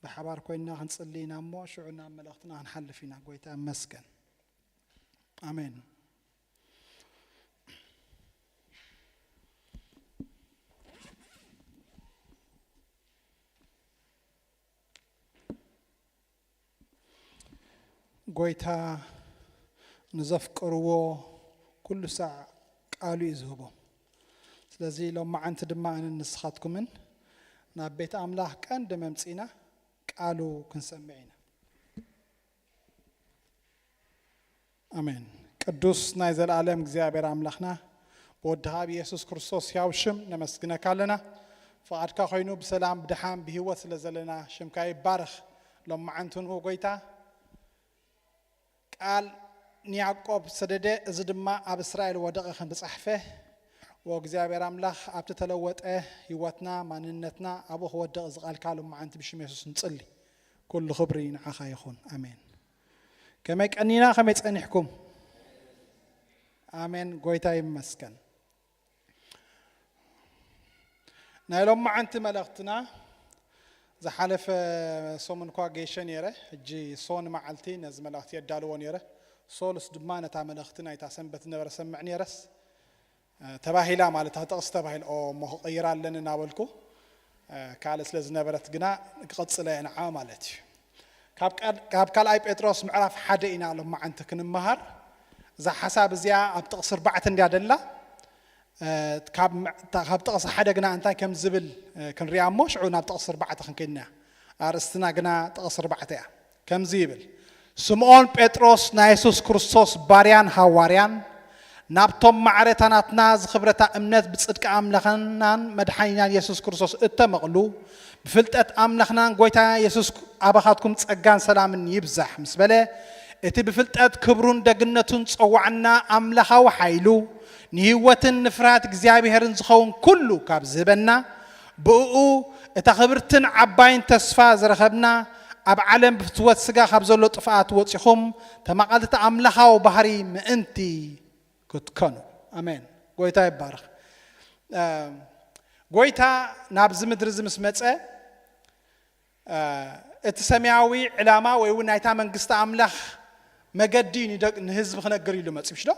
ብሓባር ኮይንና ክንጽሊ ኢና እሞ ሽዑ ናብ መልእኽትና ክንሓልፍ ኢና። ጎይታ ይመስገን። ኣሜን። ጎይታ ንዘፍቅርዎ ኩሉ ሳዕ ቃሉ እዩ ዝህቦም። ስለዚ ሎማዓንቲ ድማ ኣነን ንስኻትኩምን ናብ ቤት ኣምላኽ ቀንዲ መምጺና ቃሉ ክንሰምዕ ኢና። ኣሜን። ቅዱስ ናይ ዘለኣለም እግዚኣብሔር ኣምላኽና ብወድኻ ብየሱስ ክርስቶስ ሕያው ሽም ነመስግነካ ኣለና። ፍቓድካ ኮይኑ ብሰላም ብድሓን ብህይወት ስለ ዘለና ሽምካ ይባረኽ። ሎማዓንቲ ንኡ ጎይታ ቃል ንያዕቆብ ሰደደ፣ እዚ ድማ ኣብ እስራኤል ወደቐ ከም ዝጻሕፈ፣ ወእግዚኣብሔር ኣምላኽ ኣብቲ ተለወጠ ህይወትና ማንነትና ኣብኡ ክወድቕ እዚ ቃልካ ሎማዓንቲ ብሽም የሱስ ንጽሊ። ኩሉ ክብሪ ንዓኻ ይኹን። ኣሜን። ከመይ ቀኒና፣ ከመይ ጸኒሕኩም? ኣሜን። ጎይታ ይመስገን። ናይ ሎማዓንቲ መልእኽትና ዝሓለፈ ሰሙን እኳ ገይሸ ነይረ። ሕጂ ሶን መዓልቲ ነዚ መልእኽቲ የዳልዎ ነይረ። ሶሉስ ድማ ነታ መልእኽቲ ናይታ ሰንበት ዝነበረ ሰምዕ ነይረስ፣ እ፣ ተባሂላ ማለት እታ ጥቕሲ ተባሂላ፣ ኦ፣ እሞ ክቕይራ ኣለኒ እናበልኩ፣ እ፣ ካልእ ስለ ዝነበረት ግና ክቕጽለ እየ ንዓ ማለት እዩ። ካብ ቃል-፣ ካብ ካልኣይ ጴጥሮስ ምዕራፍ ሓደ ኢና ሎማዓንቲ ክንመሃር። እዛ ሓሳብ እዚኣ ኣብ ጥቕሲ ኣርባዕተ እንድያ ደላ። እ፣ ካብ ም-፣ ታ-፣ ካብ ጥቕሲ ሓደ ግና እንታይ ከም ዝብል፣ እ፣ ክንሪኣ እሞ ሽዑ ናብ ጥቕሲ ኣርባዕተ ክንከይድ ኢና። ኣርእስትና ግና ጥቕሲ ኣርባዕተ እያ። ከምዚ ይብል፣ ስምዖን ጴጥሮስ ናይ የሱስ ክርስቶስ ባርያን ሃዋርያን፣ ናብቶም ማዕረታናትና ዝኽብረታ እምነት ብጽድቂ ኣምላኽናን መድሓኒናን የሱስ ክርስቶስ እተመቕሉ፣ ብፍልጠት ኣምላኽናን ጎይታ የሱስ ኣባኻትኩም ጸጋን ሰላምን ይብዛሕ ምስ በለ፣ እቲ ብፍልጠት ክብሩን ደግነቱን ጸዋዕና ኣምላኻዊ ሓይሉ፣ ንህይወትን ንፍርሃት እግዚኣብሔርን ዝኸውን ኩሉ ካብ ዝህበና፣ ብእኡ እታ ክብርትን ዓባይን ተስፋ ዝረኸብና፣ ኣብ ዓለም ብፍትወት ስጋ ካብ ዘሎ ጥፍኣት ወጺኹም፣ ተማቐልቲ ኣምላኻዊ ባህሪ ምእንቲ ክትከኑ። ኣሜን። ጎይታ ይባረኽ። እ፣ ጎይታ ናብዚ ምድሪ እዚ ምስ መጸ፣ እ፣ እቲ ሰማያዊ ዕላማ ወይ እውን ናይታ መንግስቲ ኣምላኽ መገዲ እዩ ንደቅ-፣ ንህዝቢ ክነግር ኢሉ መጺኡ፣ ሽዶ?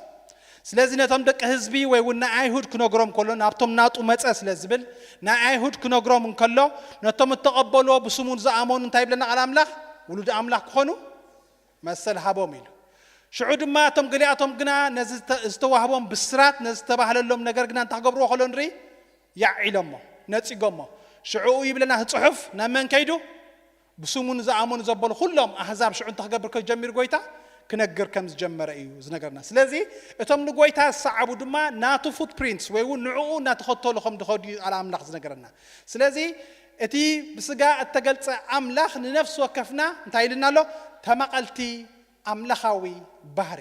ስለዚ ነቶም ደቂ ህዝቢ ወይ እውን ናይ ኣይሁድ ክነግሮም ከሎ፣ ናብቶም ናጡ መጸ ስለ ዝብል፣ ናይ ኣይሁድ ክነግሮም እንከሎ፣ ነቶም እተቐበልዎ ብስሙ ዝኣመኑ እንታይ ይብለና ቃል ኣምላኽ? ውሉድ ኣምላኽ ክኾኑ መሰል ሃቦም ኢሉ። ሽዑ ድማ እቶም ገሊኣቶም ግና ነዚ ዝተ-፣ ዝተዋህቦም ብስራት፣ ነዚ ዝተባህለሎም ነገር ግና እንታይ ክገብርዎ ከሎ ንርኢ? ያዕ ኢሎሞ፣ ነጺጎሞ። ሽዑ ይብለና እቲ ጽሑፍ፣ ናብ መን ከይዱ? ብስሙ ንዝኣመኑ ዘበሉ ኩሎም ኣህዛብ ሽዑ እንታይ ክገብር ከጀሚሩ ጎይታ? ክነግር ከም ዝጀመረ እዩ ዝነገርና። ስለዚ እቶም ንጎይታ ዝሰዓቡ ድማ ናቱ ፉትፕሪንትስ ወይ እውን ንዕኡ እናተኸተሉ ከም ዝኸዱ እዩ ቃል ኣምላኽ ዝነገረና። ስለዚ እቲ ብስጋ እተገልጸ ኣምላኽ ንነፍሲ ወከፍና እንታይ ኢልና ኣሎ? ተማቐልቲ ኣምላኻዊ ባህሪ።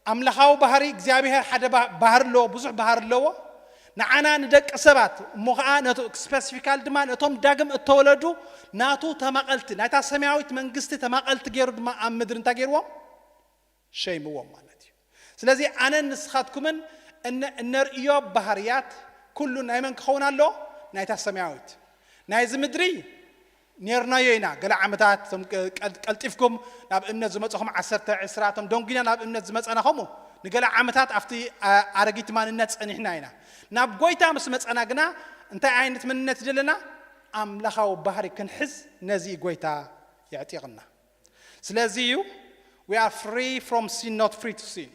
ኣምላኻዊ ባህሪ እግዚኣብሔር ሓደ ባ-፣ ባህሪ ኣለዎ፣ ብዙሕ ባህሪ ኣለዎ። ንዓና ንደቂ ሰባት እሞ ኸዓ ነቲ ስፔሲፊካል ድማ ነቶም ዳግም እተወለዱ ናቱ ተማቐልቲ፣ ናይታ ሰማያዊት መንግስቲ ተማቐልቲ ገይሩ ድማ ኣብ ምድሪ እንታይ ገይርዎም? ሸይምዎም ማለት እዩ። ስለዚ ኣነን ንስኻትኩምን እነ- እነርእዮ ባህርያት ኩሉ ናይ መን ክኸውን ኣሎ? ናይታ ሰማያዊት። ናይዚ ምድሪ ኔርናዮ ኢና። ገለ ዓመታት እቶም ቀ- ቀል- ቀልጢፍኩም ናብ እምነት ዝመጽኹም ዓሰርተ ዕስራ እቶም ደንጉና ናብ እምነት ዝመጸና ከምኡ ንገለ ዓመታት ኣብቲ ኣ- ኣረጊት ማንነት ጸኒሕና ኢና። ናብ ጎይታ ምስ መጸና ግና እንታይ ዓይነት መንነት ይደለና? ኣምላኻዊ ባህሪ ክንሕዝ ነዚ ጎይታ የዕጢቕና። ስለዚ እዩ we are free from sin, not free to sin።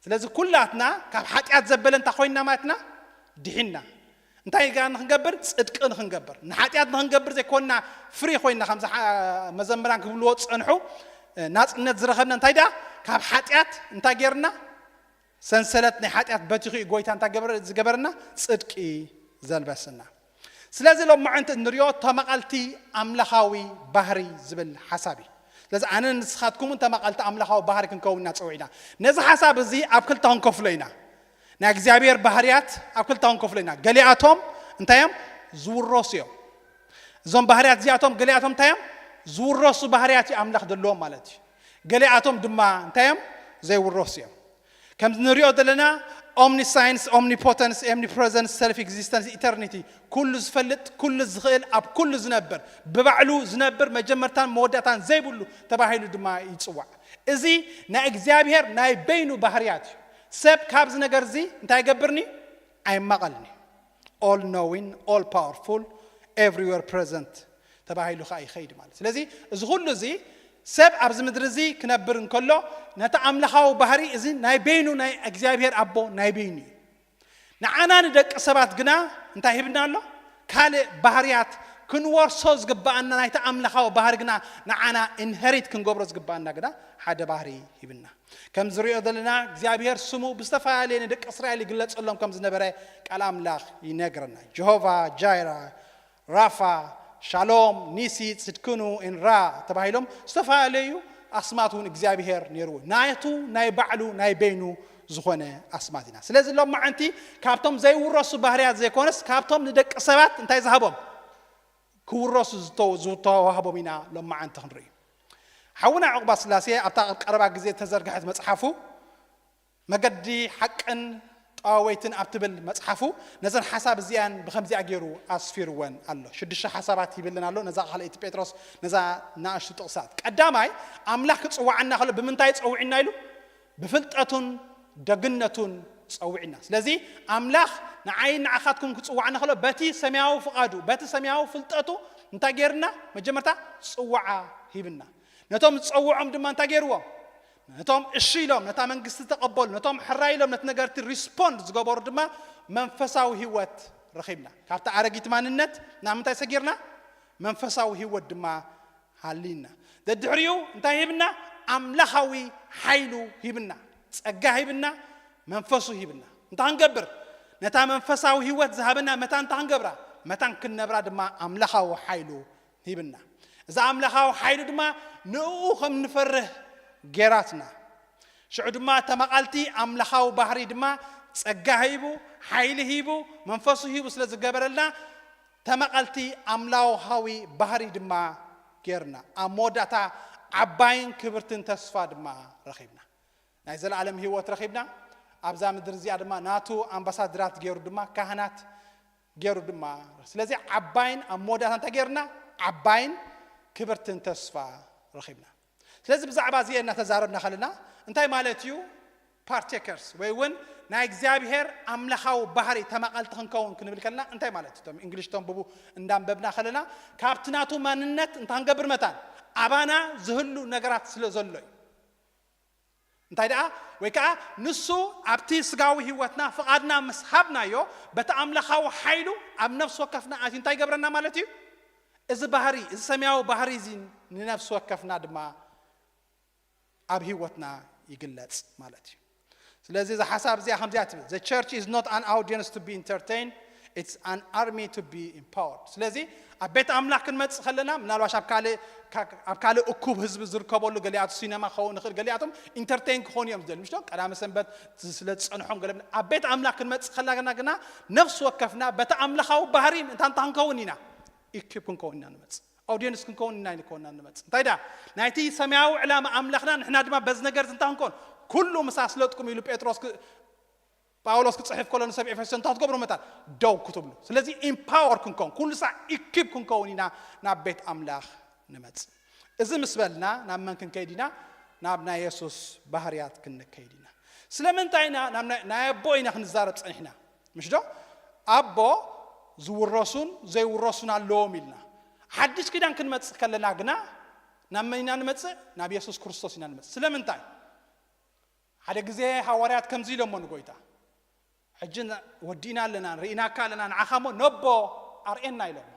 ስለዚ ኩላትና ካብ ሓጢኣት ዘበለ እንታይ ኮይንና ማለትና? ድሒንና። እንታይ ጋር ንክንገብር? ጽድቂ ንክንገብር። ንሓጢኣት ንክንገብር ዘይኮንና ፍሪ ኮይንና ከምዚ ሓ- መዘምራን ክብልዎ ዝጸንሑ ናጽነት ዝረኸብና እንታይ ደኣ ካብ ሓጢኣት እንታይ ገይርና? ሰንሰለት ናይ ሓጢኣት በቲኹ እዩ ጎይታ እንታይ ገበረ- ዝገበረና? ጽድቂ ዘልበስና። ስለዚ ሎማዓንቲ እንሪኦ ተመቐልቲ ኣምላኻዊ ባህሪ ዝብል ሓሳብ እዩ። ስለዚ ኣነ ንስኻትኩም እውን ተመቐልቲ ኣምላኻዊ ባህሪ ክንከውን ኢና ፀዊዕና። ነዚ ሓሳብ እዚ ኣብ ክልተ ክንከፍሎ ኢና። ናይ እግዚኣብሔር ባህርያት ኣብ ክልተ ክንከፍሎ ኢና። ገሊኣቶም እንታይ እዮም? ዝውረሱ እዮም። እዞም ባህርያት እዚኣቶም ገሊኣቶም እንታይ እዮም? ዝውረሱ ባህርያት እዩ ኣምላኽ ዘለዎም ማለት እዩ። ገሊኣቶም ድማ እንታይ እዮም? ዘይውረሱ እዮም። ከምዚ ንሪኦ ዘለና omniscience, omnipotence, omnipresence, self existence, eternity፣ ኩሉ ዝፈልጥ፣ ኩሉ ዝኽእል፣ ኣብ ኩሉ ዝነብር፣ ብባዕሉ ዝነብር፣ መጀመርታን መወዳእታን ዘይብሉ ተባሂሉ ድማ ይፅዋዕ። እዚ ናይ እግዚኣብሔር ናይ በይኑ ባህርያት እዩ። ሰብ ካብዚ ነገር እዚ እንታይ ይገብርኒ? ኣይማቐልኒ። All knowing, all powerful, everywhere present ተባሂሉ ከዓ ይኸይድ ማለት። ስለዚ እዚ ኩሉ እዚ ሰብ ኣብዚ ምድሪ እዚ ክነብር እንከሎ ነቲ ኣምላኻዊ ባህሪ እዚ ናይ በይኑ ናይ እግዚኣብሔር ኣቦ ናይ በይኑ እዩ። ንዓና ንደቂ ሰባት ግና እንታይ ሂብና ኣሎ? ካልእ ባህርያት ክንወርሶ ዝግባኣና ናይቲ ኣምላኻዊ ባህሪ ግና ንዓና ኢንሄሪት ክንገብሮ ዝግባኣና ግና ሓደ ባህሪ ሂብና። ከም ዝሪኦ ዘለና እግዚኣብሔር ስሙ ብዝተፈላለየ ንደቂ እስራኤል ይግለጸሎም ከም ዝነበረ ቃል ኣምላኽ ይነግረና። ጀሆቫ ጃይራ፣ ራፋ፣ ሻሎም፣ ኒሲ፣ ጽድክኑ፣ ኢንራ ተባሂሎም ዝተፈላለዩ ኣስማት እውን እግዚኣብሔር ነይርዎ። ናቱ ናይ ባዕሉ ናይ በይኑ ዝኾነ ኣስማት ኢና። ስለዚ ሎም መዓንቲ ካብቶም ዘይውረሱ ባህርያት ዘይኮነስ ካብቶም ንደቂ ሰባት እንታይ ዝሃቦም ክውረሱ ዝተዋህቦም ኢና ሎም መዓንቲ ክንርኢ። ሓውና ዕቑባ ስላሴ ኣብታ ቀረባ ግዜ ተዘርግሐት መጽሓፉ መገዲ ሓቅን ጠዋወይትን ኣብ ትብል መጽሓፉ ነዘን ሓሳብ እዚኣን ብከምዚኣ ገይሩ ኣስፊርወን ኣሎ። ሽዱሽተ ሓሳባት ይብልን ኣሎ። ነዛ ካልኣይቲ ጴጥሮስ ነዛ ንኣሽቱ ጥቕሳት። ቀዳማይ ኣምላኽ ክጽዋዓና ከሎ ብምንታይ ጸዊዕና ኢሉ? ብፍልጠቱን ደግነቱን ጸዊዕና። ስለዚ ኣምላኽ ንዓይን ንዓኻትኩም ክጽዋዕና ከሎ በቲ ሰማያዊ ፍቓዱ በቲ ሰማያዊ ፍልጠቱ እንታይ ገይርና? መጀመርታ ጽዋዓ ሂብና። ነቶም ዝጸውዖም ድማ እንታይ ገይርዎም? ነቶም እሺ ኢሎም ነታ መንግስቲ ተቐበሉ፣ ነቶም ሕራይ ኢሎም ነቲ ነገርቲ ሪስፖንድ ዝገበሩ ድማ መንፈሳዊ ህይወት ረኺብና። ካብቲ ኣረጊት ማንነት ናብ ምንታይ ሰጊርና? መንፈሳዊ ህይወት ድማ ሃሊና። ደድሕሪኡ እንታይ ሂብና? ኣምላኻዊ ሓይሉ ሂብና፣ ጸጋ ሂብና፣ መንፈሱ ሂብና። እንታይ ክንገብር? ነታ መንፈሳዊ ህይወት ዝሃበና መታን እንታይ ክንገብራ? መታን ክንነብራ ድማ ኣምላኻዊ ሓይሉ ሂብና። እዛ ኣምላኻዊ ሓይሉ ድማ ንእኡ ከም ንፈርህ ገይራትና። ሽዑ ድማ ተመቓልቲ ኣምላኻዊ ባህሪ ድማ ጸጋ ሂቡ፣ ሓይሊ ሂቡ፣ መንፈሱ ሂቡ ስለ ዝገበረልና ተመቐልቲ ኣምላኻዊ ባህሪ ድማ ጌርና። ኣብ መወዳእታ ዓባይን ክብርትን ተስፋ ድማ ረኺብና። ናይ ዘለኣለም ህይወት ረኺብና። ኣብዛ ምድሪ እዚኣ ድማ ናቱ ኣምባሳድራት ገይሩ ድማ ካህናት ገይሩ ድማ። ስለዚ ዓባይን ኣብ መወዳእታ እንታይ ጌርና? ዓባይን ክብርትን ተስፋ ረኺብና። ስለዚ ብዛዕባ እዚ እናተዛረብና ከለና እንታይ ማለት እዩ? ፓርቴከርስ ወይ እውን ናይ እግዚኣብሔር ኣምላኻዊ ባህሪ ተመቐልቲ ክንከውን ክንብል ከለና እንታይ ማለት እዩ? እቶም እንግሊሽ ተንብቡ እንዳንበብና ከለና ካብቲ ናቱ ማንነት እንታይ ክንገብር መታን ኣባና ዝህሉ ነገራት ስለ ዘሎ እዩ። እንታይ ደኣ? ወይ ከዓ ንሱ ኣብቲ ስጋዊ ህይወትና ፍቓድና ምስ ሃብናዮ በቲ ኣምላኻዊ ሓይሉ ኣብ ነፍሲ ወከፍና ኣትዩ እንታይ ይገብረና ማለት እዩ? እዚ ባህሪ፣ እዚ ሰማያዊ ባህሪ እዚ ንነፍሲ ወከፍና ድማ ኣብ ህይወትና ይግለጽ ማለት እዩ። ስለዚ እዛ ሓሳብ እዚኣ ከምዚኣ ትብል፣ the church is not an audience to be entertained, it's an army to be empowered። ስለዚ ኣብ ቤት ኣምላኽ ክንመጽእ ከለና ምናልባሽ ኣብ ካልእ ካ- ኣብ ካልእ እኩብ ህዝቢ ዝርከበሉ ገሊኣቱ ሲነማ ክኸውን ይኽእል፣ ገሊኣቶም ኢንተርቴን ክኾኑ እዮም ዝደልዩ ምሽቶ ቀዳመ ሰንበት ስለ ዝጸንሖም ገለ ኣብ ቤት ኣምላኽ ክንመጽእ ከለና ግና ነፍሲ ወከፍና በቲ ኣምላኻዊ ባህሪ እንታይ እንታይ ክንከውን ኢና? ኢኪፕ ክንከውን ኢና ንመጽእ። ኣውዲየንስ ክንከውን ኢና ንከውንና ንመጽእ። እንታይ ደኣ? ናይቲ ሰማያዊ ዕላማ ኣምላኽና ንሕና ድማ በዚ ነገር እዚ እንታይ ክንከውን? ኩሉ ምስ ኣስለጥኩም ኢሉ ጴጥሮስ ክ- ጳውሎስ ክጽሕፍ ከሎ ንሰብ ኤፌሶን እንታይ ክትገብሩ መታን ደው ክትብሉ። ስለዚ ኢምፓወር ክንከውን፣ ኩሉ ሳዕ ኢኪፕ ክንከውን ኢና ናብ ቤት ኣምላኽ ንመጽእ። እዚ ምስ በልና ናብ መን ክንከይድ ኢና? ናብ ናይ የሱስ ባህርያት ክንከይድ ኢና። ስለምንታይ ኢና ናብ ናይ- ናይ ኣቦ ኢና ክንዛረብ ጸኒሕና? ምሽ ዶ? ኣቦ ዝውረሱን ዘይውረሱን ኣለዎም ኢልና። ሓድሽ ኪዳን ክንመጽእ ከለና ግና ናብ መን ኢና ንመጽእ? ናብ የሱስ ክርስቶስ ኢና ንመጽእ። ስለምንታይ? ሓደ ግዜ ሃዋርያት ከምዚ ኢሎሞ ንጎይታ፣ ሕጂ ን- ወዲእና ኣለና፣ ርኢናካ ኣለና፣ ንዓኻ እሞ ነቦ ኣርእየና ኢሎሞ።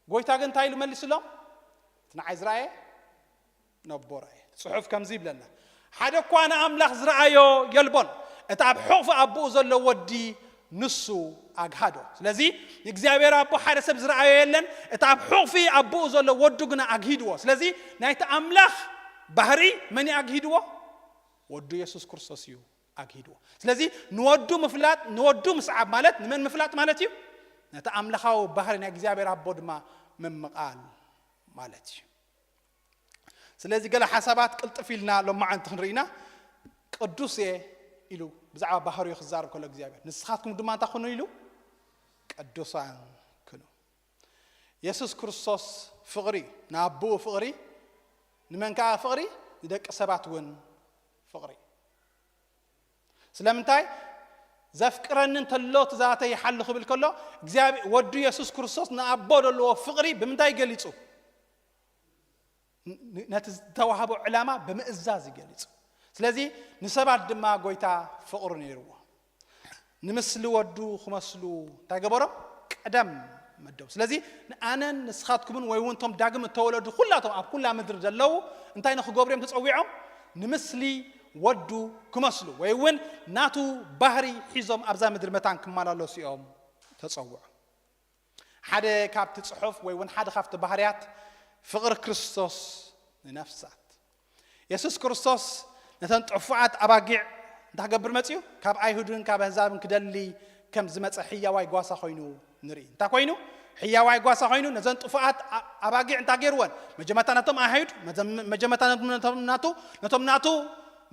ጎይታ ግን እንታይ ኢሉ መሊስሎም? እቲ ንዓይ ዝረኣየ ነቦ ረኣየ። ጽሑፍ ከምዚ ይብለና፣ ሓደ እኳ ንኣምላኽ ዝረኣዮ የልቦን፣ እቲ ኣብ ሕቑፊ ኣቦኡ ዘሎ ወዲ ንሱ ኣግሃዶ። ስለዚ ንእግዚኣብሔር ኣቦ ሓደ ሰብ ዝረኣዮ የለን፣ እቲ ኣብ ሕቑፊ ኣቦኡ ዘሎ ወዱ ግና ኣግሂድዎ። ስለዚ ናይቲ ኣምላኽ ባህሪ መን እዩ ኣግሂድዎ? ወዱ የሱስ ክርስቶስ እዩ ኣግሂድዎ። ስለዚ ንወዱ ምፍላጥ፣ ንወዱ ምስዓብ ማለት ንመን ምፍላጥ ማለት እዩ? ነቲ ኣምላኻዊ ባህሪ ናይ እግዚኣብሔር ኣቦ ድማ ምምቓል ማለት እዩ። ስለዚ ገለ ሓሳባት ቅልጥፍ ኢልና ሎማዓንቲ ክንርኢና፣ ቅዱስ እየ ኢሉ ብዛዕባ ባህሪኡ ክዛረብ ከሎ እግዚኣብሔር፣ ንስኻትኩም ድማ እንታይ ኩኑ ኢሉ? ቅዱሳን ኩኑ። የሱስ ክርስቶስ ፍቕሪ፣ ንኣቦኡ ፍቕሪ፣ ንመን ከኣ ፍቕሪ? ንደቂ ሰባት እውን ፍቕሪ። ስለምንታይ? ዘፍቅረኒ እንተሎ ትእዛዛተይ ይሓሉ ክብል ከሎ፣ እግዚኣብሔር ወዱ የሱስ ክርስቶስ ንኣቦ ዘለዎ ፍቕሪ ብምንታይ ገሊጹ? ን- ነቲ ዝተዋህቦ ዕላማ ብምእዛዝ ይገሊጹ። ስለዚ ንሰባት ድማ ጎይታ ፍቕሩ ነይርዎ። ንምስሊ ወዱ ክመስሉ እንታይ ገበሮም? ቀደም መደቡ። ስለዚ ንኣነን ንስኻትኩምን ወይ እውን እቶም ዳግም እተወለዱ ኩላቶም ኣብ ኩላ ምድሪ ዘለዉ እንታይ ንክገብሩ እዮም ተጸዊዖም? ንምስሊ ወዱ ክመስሉ ወይ እውን ናቱ ባህሪ ሒዞም ኣብዛ ምድሪ መታን ክመላለሱ እዮም ተጸውዖም። ሓደ ካብቲ ጽሑፍ ወይ እውን ሓደ ካብቲ ባህርያት ፍቕሪ ክርስቶስ ንነፍሳት። የሱስ ክርስቶስ ነተን ጥፉኣት ኣባጊዕ እንታይ ክገብር መጺኡ? ካብ ኣይሁድን ካብ ኣህዛብን ክደሊ ከም ዝመጸ ሕያዋይ ጓሳ ኮይኑ ንርኢ። እንታይ ኮይኑ? ሕያዋይ ጓሳ ኮይኑ ነዘን ጥፉኣት ኣ- ኣባጊዕ እንታይ ገይርወን? መጀመርታ ነቶም ኣይሁድ፣ መዘም- መጀመርታ ነቶም ነቶም ናቱ ነቶም ናቱ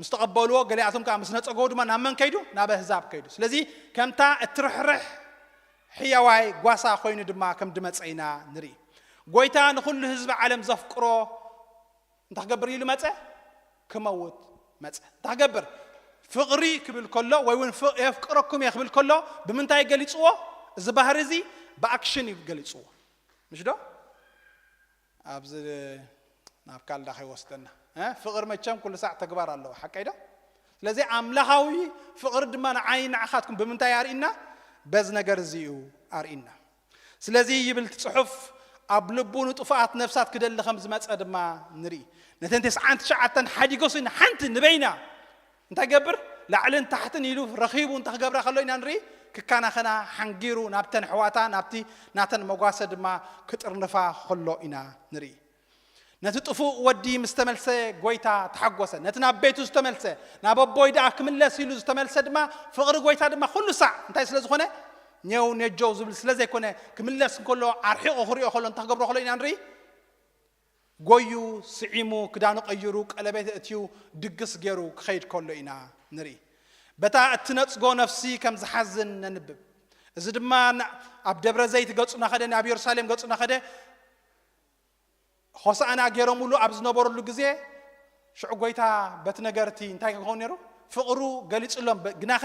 ምስ ተቐበልዎ፣ ገሊኣቶም ከዓ ምስ ነጸገዎ ድማ ናብ መን ከይዱ? ናብ ኣህዛብ ከይዱ። ስለዚ ከምታ እትርሕርሕ ሕያዋይ ጓሳ ኮይኑ ድማ ከም ድመጸ ኢና ንርኢ። ጎይታ ንኹሉ ህዝቢ ዓለም ዘፍቅሮ እንታይ ክገብር ኢሉ መጸ? ክመውት መጸ። እንታይ ክገብር? ፍቕሪ ክብል ከሎ ወይ እውን ፍ- የፍቅረኩም እየ ክብል ከሎ ብምንታይ ገሊጽዎ? እዚ ባህሪ እዚ ብኣክሽን እዩ ገሊጽዎ። ምሽ ዶ? ኣብዚ ናብ ካልዳ ከይወስደና እ? ፍቕሪ መቸም ኩሉ ሳዕ ተግባር ኣለዎ፣ ሓቀይ ዶ? ስለዚ ኣምላኻዊ ፍቕሪ ድማ ንዓይ ንዓኻትኩም ብምንታይ ኣርኢና? በዚ ነገር እዚ እዩ ኣርኢና። ስለዚ ይብል እቲ ጽሑፍ፣ ኣብ ልቡ ንጥፉኣት ነፍሳት ክደሊ ከም ዝመጸ ድማ ንርኢ። ነተን ተስዓን ትሽዓተን ሓዲጎ ሲ ንሓንቲ ንበይና እንታይ ገብር? ላዕልን ታሕትን ኢሉ ረኺቡ እንታይ ክገብራ ከሎ ኢና ንርኢ? ክከናኸና ሓንጊሩ ናብተን ኣሕዋታ ናብቲ ናተን መጓሰ ድማ ክጥርንፋ ከሎ ኢና ንርኢ። ነቲ ጥፉእ ወዲ ምስ ተመልሰ ጎይታ ተሓጎሰ። ነቲ ናብ ቤቱ ዝተመልሰ፣ ናብ ኣቦይ ደኣ ክምለስ ኢሉ ዝተመልሰ ድማ ፍቕሪ ጎይታ ድማ ኩሉ ሳዕ እንታይ ስለ ዝኾነ? ኔው ኔጀው ዝብል ስለ ዘይኮነ፣ ክምለስ እንከሎ ኣርሒቑ ክሪኦ ከሎ እንታይ ክገብሮ ከሎ ኢና ንርኢ? ጎዩ ስዒሙ ክዳኑ ቀይሩ ቀለቤት እትዩ ድግስ ገይሩ ክኸይድ ከሎ ኢና ንርኢ። በታ እትነጽጎ ነፍሲ ከም ዝሓዝን ነንብብ። እዚ ድማ ን- ኣብ ደብረ ዘይት ገጹ ናኸደ፣ ናብ የሩሳሌም ገጹ ናኸደ ሆሳዕና ገይሮምሉ ኣብ ዝነበረሉ ግዜ ሽዑ ጎይታ በቲ ነገርቲ እንታይ ክኸውን ነይሩ? ፍቕሩ ገሊጹሎም። በ- ግናኸ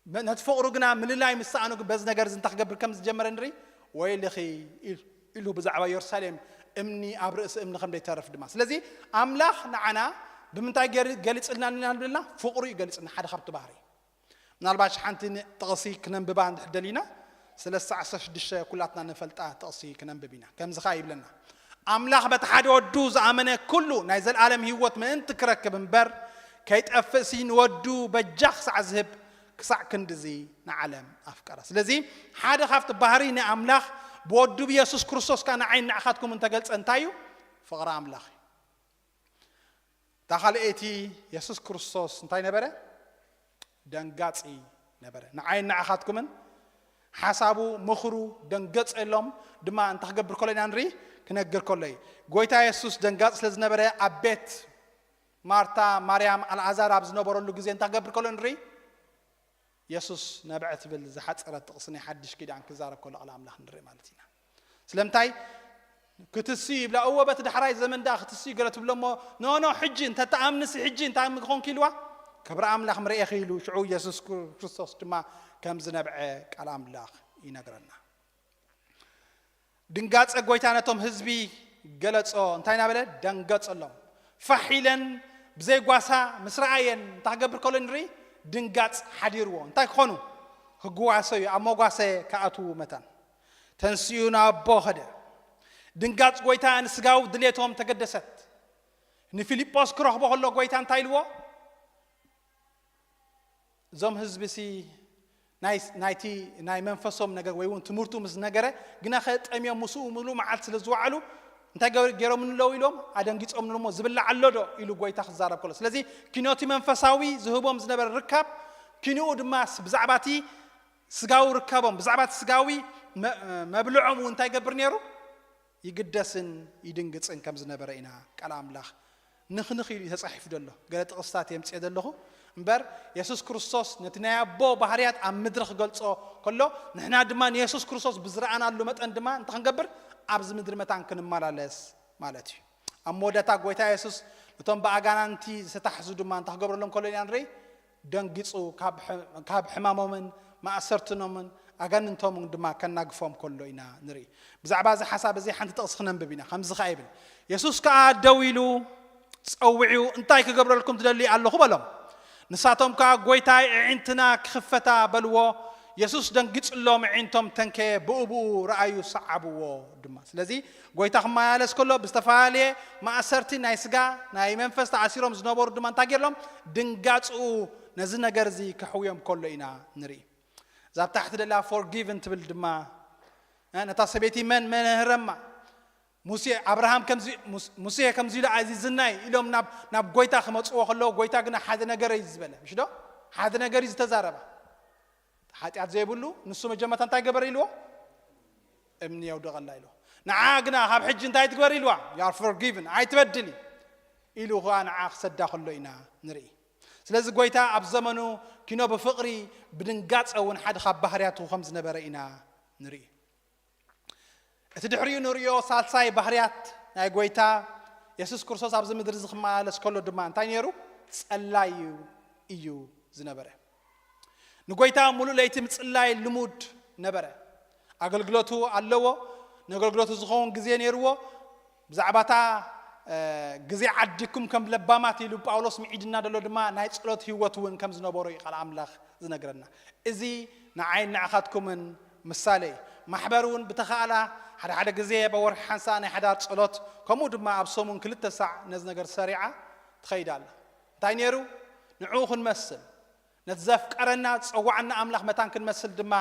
መ- ነቲ ፍቕሩ ግና ምልላይ ምስ ሰኣኑ ግን በዚ ነገር እዚ እንታይ ክገብር ከም ዝጀመረ ንርኢ። ወይልኺ ኢል- ኢሉ ብዛዕባ የሩሳሌም እምኒ ኣብ ርእሲ እምኒ ከም ዘይተርፍ ድማ። ስለዚ ኣምላኽ ንዓና ብምንታይ ገሪ- ገሊጽልና ኢና ንብልና? ፍቕሩ እዩ ገሊጽልና። ሓደ ካብቲ ባህሪ ምናልባሽ ሓንቲ ን- ጥቕሲ ክነንብባ እንድሕር ደሊና፣ ሰለስተ ዓሰርተ ሽዱሽተ ኩላትና ንፈልጣ ጥቕሲ ክነንብብ ኢና። ከምዚ ኸኣ ይብለና፣ ኣምላኽ በቲ ሓደ ወዱ ዝኣመነ ኩሉ ናይ ዘለኣለም ህይወት ምእንቲ ክረክብ እምበር ከይጠፍእሲ ንወዱ በጃ ክሳዕ ዝህብ ክሳዕ ክንድዚ ንዓለም ኣፍቀራ። ስለዚ ሓደ ካብቲ ባህሪ ናይ ኣምላኽ ብወዱ ብየሱስ ክርስቶስ ከኣ ንዓይ ንዓኻትኩም እንተገልጸ እንታይ እዩ? ፍቕሪ ኣምላኽ እዩ። እታ ካልኣይቲ የሱስ ክርስቶስ እንታይ ነበረ? ደንጋጺ ነበረ። ንዓይን ንዓኻትኩምን ሓሳቡ ምኽሩ ደንገጸሎም ድማ እንታይ ክገብር ከሎ ኢና ንርኢ? ክነግር ከሎ እዩ። ጎይታ የሱስ ደንጋጺ ስለ ዝነበረ ኣብ ቤት ማርታ፣ ማርያም፣ ኣልዓዛር ኣብ ዝነበረሉ ግዜ እንታይ ክገብር ከሎ ንርኢ? የሱስ ነብዐ ትብል ዝሓጸረት ጥቕሲ ናይ ሓድሽ ኪዳን ክዛረብ ከሎ ቃል ኣምላኽ ንርኢ ማለት ኢና። ስለምንታይ ክትስዩ ይብላ? እወ፣ በቲ ዳሕራይ ዘመን ደኣ ክትስዩ ገለ ትብሎ እሞ፣ ኖ፣ ኖ፣ ሕጂ እንተ ተኣምንሲ ሕጂ እንታይ ክኾንኪ ኢልዋ? ክብሪ ኣምላኽ ምርእኺ ኢሉ፣ ሽዑ የሱስ ክርስቶስ ድማ ከም ዝነብዐ ቃል ኣምላኽ ይነግረና። ድንጋጸ ጎይታ ነቶም ህዝቢ ገለጾ። እንታይ እናበለ? ደንገጸሎም። ፋሕ ኢለን ብዘይ ጓሳ ምስ ረኣየን እንታይ ክገብር ከሎ ንርኢ? ድንጋጽ ሓዲርዎ። እንታይ ክኾኑ? ክግዋሰዩ፣ ኣብ መጓሰ ክኣትዉ መታን። ተንሲኡ ናብ ኣቦ ኸደ። ድንጋጽ ጎይታ ንስጋዊ ድሌቶም ተገደሰት። ንፊልጶስ ክረኽቦ ከሎ ጎይታ እንታይ ኢልዎ? እዞም ህዝቢ ሲ ናይ ናይቲ ናይ መንፈሶም ነገር ወይ እውን ትምህርቱ ምስ ነገረ፣ ግና ኸጠምዮም ምስኡ ምሉ መዓልቲ ስለ ዝወዓሉ እንታይ ገር- ገይሮም ንለው ኢሎም ኣደንጊጾም ንሎሞ፣ ዝብላዕ ኣሎ ዶ ኢሉ ጎይታ ክዛረብ ከሎ። ስለዚ ኪኖቲ መንፈሳዊ ዝህቦም ዝነበረ ርካብ ኪንኡ ድማ ስ- ብዛዕባቲ ስጋዊ ርካቦም፣ ብዛዕባቲ ስጋዊ መ- መብልዖም እውን እንታይ ገብር ነይሩ? ይግደስን ይድንግጽን ከም ዝነበረ ኢና ቃል ኣምላኽ ንኽንኽ ኢሉ ተጻሒፉ ዘሎ። ገለ ጥቕስታት የምጽኤ ዘለኹ እምበር፣ የሱስ ክርስቶስ ነቲ ናይ ኣቦ ባህርያት ኣብ ምድሪ ክገልጾ ከሎ፣ ንሕና ድማ ንየሱስ ክርስቶስ ብዝረኣናሉ መጠን ድማ እንታይ ክንገብር? ኣብዚ ምድሪ መታን ክንመላለስ ማለት እዩ። ኣብ መወዳእታ ጎይታ የሱስ ነቶም ብኣጋናንቲ ዝተታሕዙ ድማ እንታይ ክገብረሎም ከሎ ኢና ንርኢ? ደንጊጹ ካብ ሕ- ካብ ሕማሞምን ማእሰርትኖምን ኣጋንንቶምን ድማ ከናግፎም ከሎ ኢና ንርኢ። ብዛዕባ እዚ ሓሳብ እዚ ሓንቲ ጥቕሲ ክነንብብ ኢና። ከምዚ ኸኣ ይብል፣ የሱስ ከኣ ደው ኢሉ ጸዊዑ፣ እንታይ ክገብረልኩም ትደሊ ኣለኹ በሎም። ንሳቶም ከኣ፣ ጎይታይ፣ ኣዒንትና ክኽፈታ በልዎ። የሱስ ደንጊጽሎም፣ ኣዒንቶም ተንከየ፣ ብኡ ብኡ ረኣዩ፣ ሰዓብዎ ድማ። ስለዚ ጎይታ ክመላለስ ከሎ ብዝተፈላለየ ማእሰርቲ ናይ ስጋ ናይ መንፈስ ተኣሲሮም ዝነበሩ ድማ እንታይ ገይርሎም? ድንጋጽኡ ነዚ ነገር እዚ ከሕውዮም ከሎ ኢና ንርኢ። እዛ ኣብ ታሕቲ ደላ ፎርጊቭን ትብል ድማ እ፣ ነታ ሰበይቲ መን መህረማ? ሙሴ፣ ኣብርሃም ከምዚ ሙስ- ሙሴ ከምዚ ኢሉ ኣዚዝናይ ኢሎም ናብ ናብ ጎይታ ክመጽዎ ከለዉ፣ ጎይታ ግና ሓደ ነገር እዩ ዝበለ፣ ምሽ ዶ? ሓደ ነገር እዩ ዝተዛረባ። ሓጢኣት ዘይብሉ ንሱ መጀመርታ እንታይ ገበር ኢልዎ? እምኒ የውድቐላ ኢልዎ። ንዓ ግና ካብ ሕጂ እንታይ ትግበር ኢልዋ? You are forgiven፣ ኣይትበድሊ ኢሉ ኸዓ ንዓ ክሰዳ ከሎ ኢና ንርኢ። ስለዚ ጎይታ ኣብ ዘመኑ ኪኖ ብፍቕሪ ብድንጋጸ እውን ሓደ ካብ ባህርያቱ ከም ዝነበረ ኢና ንርኢ። እቲ ድሕሪኡ ንርእዮ ሳልሳይ ባህርያት ናይ ጎይታ የሱስ ክርስቶስ ኣብዚ ምድሪ እዚ ክመላለስ ከሎ ድማ እንታይ ነይሩ? ጸላይ እዩ ዝነበረ። ንጎይታ ሙሉእ ለይቲ ምጽላይ ልሙድ ነበረ። ኣገልግሎቱ ኣለዎ። ንኣገልግሎቱ ዝኸውን ግዜ ነይርዎ። ብዛዕባታ ግዜ ዓዲኩም ከም ለባማት ኢሉ ጳውሎስ ምዒድና ዘሎ ድማ ናይ ጸሎት ህይወት እውን ከም ዝነበሮ እዩ ቃል ኣምላኽ ዝነግረና። እዚ ንዓይን ንዓኻትኩምን ምሳሌ እዩ። ማሕበር እውን ብተኻእላ ሓደ ሓደ ግዜ በወርሒ ሓንሳ ናይ ሓዳር ጸሎት፣ ከምኡ ድማ ኣብ ሰሙን ክልተ ሳዕ ነዚ ነገር ሰሪዓ ትኸይድ ኣላ። እንታይ ነይሩ? ንዕኡ ክንመስል፣ ነቲ ዘፍቀረና ዝጸዋዓና ኣምላኽ መታን ክንመስል ድማ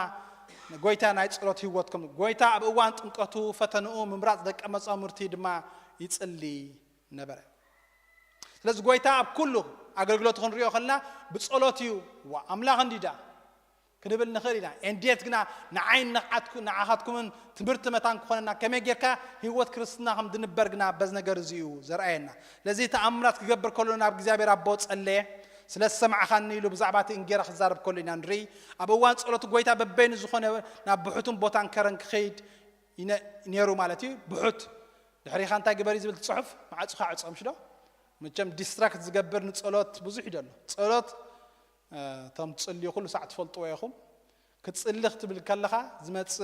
ንጎይታ ናይ ጸሎት ህይወት ከም ጎይታ ኣብ እዋን ጥምቀቱ ፈተንኡ ምምራጽ ደቀ መዛሙርቲ ድማ ይጽሊ ነበረ። ስለዚ ጎይታ ኣብ ኩሉ ኣገልግሎቱ ክንሪኦ ከለና ብጸሎት እዩ። ዋ ኣምላኽ እንዲዳ ክንብል ንኽእል ኢና። እንዴት ግና ንዓይን ንዓትኩ- ንዓኻትኩምን ትምህርቲ መታን ክኾነና ከመይ ጌርካ ህይወት ክርስትና ከም ድንበር ግና በዚ ነገር እዚ እዩ ዘርኣየና። ስለዚ ተኣምራት ክገብር ከሎ ናብ እግዚኣብሔር ኣቦ ጸለየ። ስለ ዝሰማዕኻኒ ኢሉ ብዛዕባ እቲ እንጌራ ክዛረብ ከሎ ኢና ንርኢ። ኣብ እዋን ጸሎት ጎይታ በበይኑ ዝኾነ ናብ ብሑትን ቦታን ከረን ክኸይድ ይነ- ነይሩ ማለት እዩ። ብሑት ድሕሪኻ እንታይ ግበር እዩ ዝብል ጽሑፍ ማዕጹኻ ዕጾ ምሽ ዶ? መቸም ዲስትራክት ዝገብር ንጸሎት ብዙሕ እዩ ዘሎ። ጸሎት እቶም ትጽልዩ ኩሉ ሳዕ ትፈልጥዎ ኢኹም። ክትጽሊ ክትብል ከለኻ ዝመጽእ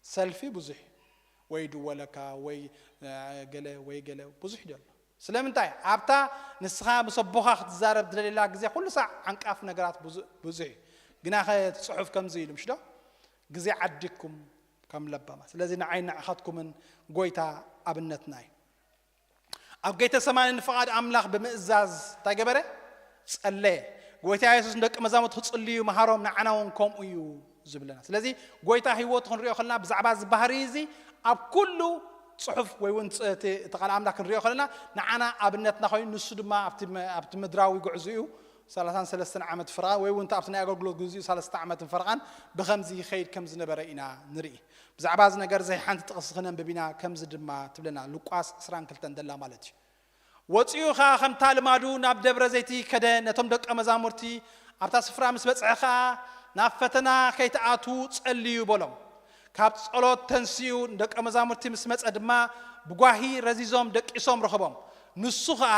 ሰልፊ ብዙሕ ወይ ድወለካ ወይ ገለ ወይ ገለ ብዙሕ ይደሎ። ስለምንታይ ኣብታ ንስኻ ምስ ኣቦኻ ክትዛረብ ትደልየላ ግዜ ኩሉ ሳዕ ዓንቃፍ ነገራት ብዙ- ብዙሕ እዩ። ግና ኸ እቲ ጽሑፍ ከምዚ ኢሉ ምሽ ዶ? ግዜ ዓዲኩም ከም ለባማ። ስለዚ ንዓይ ንዓኻትኩምን ጎይታ ኣብነትና እዩ። ኣብ ጌተሰማኒ ንፍቓድ ኣምላኽ ብምእዛዝ እንታይ ገበረ? ጸለየ። ጎይታ የሱስ ንደቂ መዛሙርቱ ክጽልዩ መሃሮም፣ ንዓና እውን ከምኡ እዩ ዝብለና። ስለዚ ጎይታ ህይወቱ ክንሪኦ ከለና ብዛዕባ እዚ ባህሪ እዚ ኣብ ኩሉ ጽሑፍ ወይ እውን እቲ እቲ ቃል ኣምላኽ ክንሪኦ ከለና ንዓና ኣብነትና ኮይኑ ንሱ ድማ ኣብቲ ኣብቲ ምድራዊ ጉዕዞኡ ሰላሳን ሰለስተን ዓመት ፍርቓን ወይ እውን ኣብቲ ናይ ኣገልግሎት ግዜኡ ሰለስተ ዓመትን ፍርቓን ብኸምዚ ይኸይድ ከም ዝነበረ ኢና ንርኢ። ብዛዕባ እዚ ነገር እዚ ሓንቲ ጥቕሲ ክነንብብ ኢና። ከምዚ ድማ ትብለና ሉቃስ ዕስራን ክልተን ደላ ማለት እዩ። ወፂኡ ኸዓ ከምታ ልማዱ ናብ ደብረ ዘይቲ ከደ፣ ነቶም ደቀ መዛሙርቲ ኣብታ ስፍራ ምስ በፅሐ ኸዓ ናብ ፈተና ከይትኣትዉ ጸልዩ በሎም። ካብ ጸሎት ተንሲኡ ንደቀ መዛሙርቲ ምስ መጸ ድማ ብጓሂ ረዚዞም ደቂሶም ረኸቦም። ንሱ ኸዓ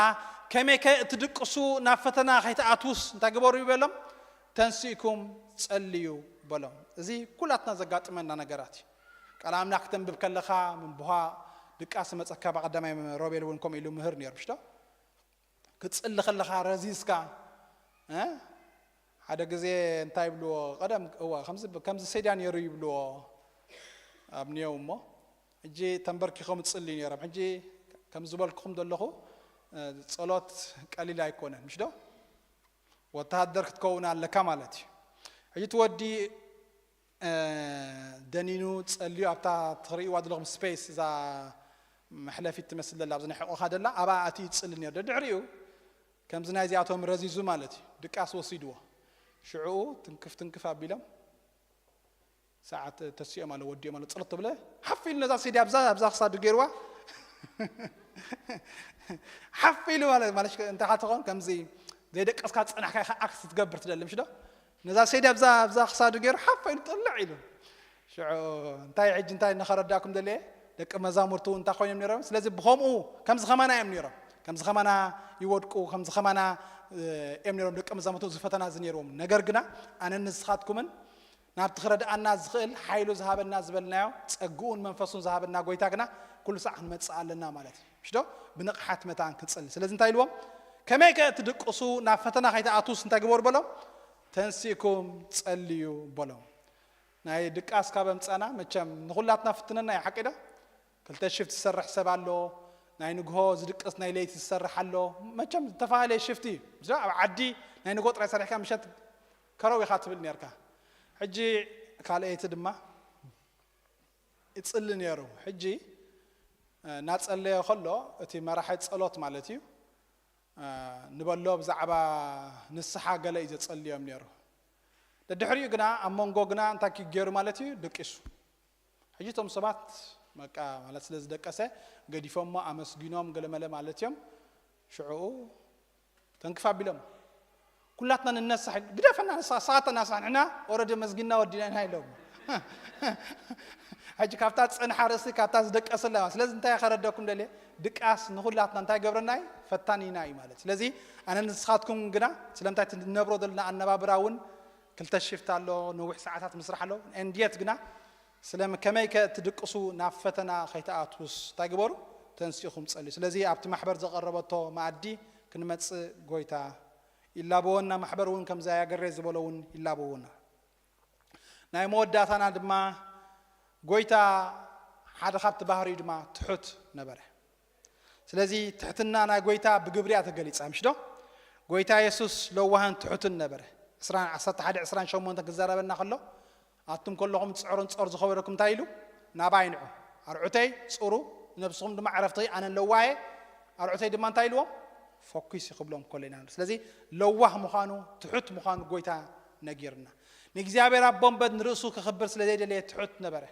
ከመይከ እትድቅሱ ናብ ፈተና ከይትኣትዉስ እንታይ ግበሩ ይበሎም? ተንሲእኩም ጸልዩ በሎም። እዚ ኩላትና ዘጋጥመና ነገራት እዩ። ቃል ኣምላኽ ክተንብብ ከለኻ ምንቡሃ ድቃስ መጸካ። ብቐዳማይ ሮቤል እውን ከምኡ ኢሉ ምህር ነይሩ ምሽዶ? ክትጽሊ ከለኻ ረዚዝካ እ? ሓደ ግዜ እንታይ ይብልዎ ቀደም እዋ ከምዚ ከምዚ ሰድያ ነይሩ ይብልዎ። ኣብ ኒዮው እሞ ሕጂ ተንበርኪኾም ይጽልዩ ነይሮም። ሕጂ ከም ዝበልኩኹም ዘለኹ እ፣ ጸሎት ቀሊል ኣይኮነን ምሽ ዶ? ወተሃደር ክትከውን ኣለካ ማለት እዩ። ሕጂ እቲ ወዲ እ፣ ደኒኑ ጸልዩ ኣብታ ትርእይዋ ዘለኹም ስፔስ እዛ መሕለፊት ትመስል ዘላ ኣብዚ ናይ ሕቆኻ ደላ ኣብኣ ኣትዩ ይጽሊ ነይሩ። ድሕሪኡ ከምዚ ናይዚኣቶም ረዚዙ ማለት እዩ ድቃስ ወሲድዎ። ሽዕኡ ትንክፍ ትንክፍ ኣቢሎም ሰዓት ተሲኦም ኣሎ ወዲኦም ኣሎ ጸሎት ተብለ ሓፍ ኢሉ ነዛ ሲዲ ኣብዛ ኣብዛ ክሳዱ ገይርዋ ሓፍ ኢሉ ማለት ማለት እንታይ ካ ትኾን ከምዚ ዘይደቀስካ ዝጸናሕካ ኢኻ ኣክት ትገብር ትደሊ ምሽ ዶ? ነዛ ሲዲ ኣብዛ ኣብዛ ክሳዱ ገይሩ ሓፍ ኢሉ ጥልዕ ኢሉ ሽዑ እንታይ ሕጂ እንታይ እናኸረዳኩም ደለየ ደቂ መዛሙርቱ እንታይ ኮይኖም ነይሮም። ስለዚ ብኸምኡ ከምዚ ከማና እዮም ነይሮም ከምዚ ከማና ይወድቁ ከምዚ ከማና እ፣ እዮም ነይሮም ደቂ መዛሙርቱ እዚ ፈተና እዚ ነይርዎም። ነገር ግና ኣነን ንስኻትኩምን ናብቲ ክረድኣና ዝኽእል ሓይሉ ዝሃበና ዝበልናዮ ጸግኡን መንፈሱን ዝሃበና ጎይታ ግና ኩሉ ሳዕ ክንመጽእ ኣለና ማለት እዩ ምሽ ዶ? ብንቕሓት መታን ክንጸሊ። ስለዚ እንታይ ኢልዎም? ከመይ ከ ትድቅሱ ናብ ፈተና ከይትኣትውስ እንታይ ግበሩ በሎም? ተንሲእኩም ጸልዩ በሎም። ናይ ድቃስ ካብ ኣምጻና መቸም ንኹላትና ፍትነና እዩ ሓቂ ዶ? ክልተ ሽፍት ዝሰርሕ ሰብ ኣሎ። ናይ ንግሆ ዝድቅስ ናይ ለይቲ ዝሰርሕ ኣሎ። መቸም ዝተፈላለየ ሽፍት እዩ። ኣብ ዓዲ ናይ ንግሆ ጥራይ ሰሪሕካ ምሸት ከረው ኢኻ ትብል ነርካ። ሕጂ ካልኣይቲ ድማ ይጽሊ ነይሩ። ሕጂ እናጸለየ ከሎ እቲ መራሒ ጸሎት ማለት እዩ ንበሎ ብዛዕባ ንስሓ ገለ እዩ ዘጸልዮም ነይሩ። ደድሕሪኡ ግና ኣብ መንጎ ግና እንታይ ገይሩ ማለት እዩ ድቂሱ። ሕጂ እቶም ሰባት በቃ ማለት ስለ ዝደቀሰ ገዲፎሞ ኣመስጊኖም ገለመለ ማለት እዮም። ሽዕኡ ተንክፍ ኣቢሎም ኩላትና ንነሳሕ ግደፈና ንሳ ሰዓት ናሳ ንሕና ኦረዲ መስጊና ወዲና ኢና ኢሎም ሕጂ ካብታ ዝፀንሓ ርእሲ ካብታ ዝደቀሰላ ስለዚ እንታይ ከረደኩም ደልየ ድቃስ ንኩላትና እንታይ ገብረና እዩ ፈታኒና እዩ ማለት ስለዚ ኣነ ንስኻትኩም ግና ስለምንታይ እቲ ንነብሮ ዘለና ኣነባብራ እውን ክልተ ሽፍት ኣሎ ነዊሕ ሰዓታት ምስራሕ ኣሎ እንድየት ግና ስለ ከመይ ከ ትድቅሱ ናብ ፈተና ከይትኣትውስ እንታይ ግበሩ ተንሲእኹም ጸልዩ ስለዚ ኣብቲ ማሕበር ዘቐረበቶ መኣዲ ክንመጽእ ጎይታ ይላበወና ማሕበር እውን ከምዛ ያገሬ ዝበሎ እውን ይላበወና ናይ መወዳእታና ድማ ጎይታ ሓደ ካብቲ ባህሪኡ ድማ ትሑት ነበረ ስለዚ ትሕትና ናይ ጎይታ ብግብሪ እያ ተገሊጻ ምሽ ዶ ጎይታ የሱስ ለዋህን ትሑትን ነበረ 11 ክዛረበና ከሎ ኣቱም ከለኹም ጽዕሩን ጾር ዝኸበደኩም እንታይ ኢሉ ናባይ ንዑ ኣርዑተይ ጽሩ ነብስኹም ድማ ዕረፍቲ ኣነን ለዋየ ኣርዑተይ ድማ እንታይ ኢልዎም ፈኩስ ይክብሎም ከሎ ኢና ስለዚ ለዋህ ምዃኑ ትሑት ምዃኑ ጎይታ ነጊርና ንእግዚኣብሔር ኣቦ እምበር ንርእሱ ክኽብር ስለ ዘይደለየ ትሑት ነበረ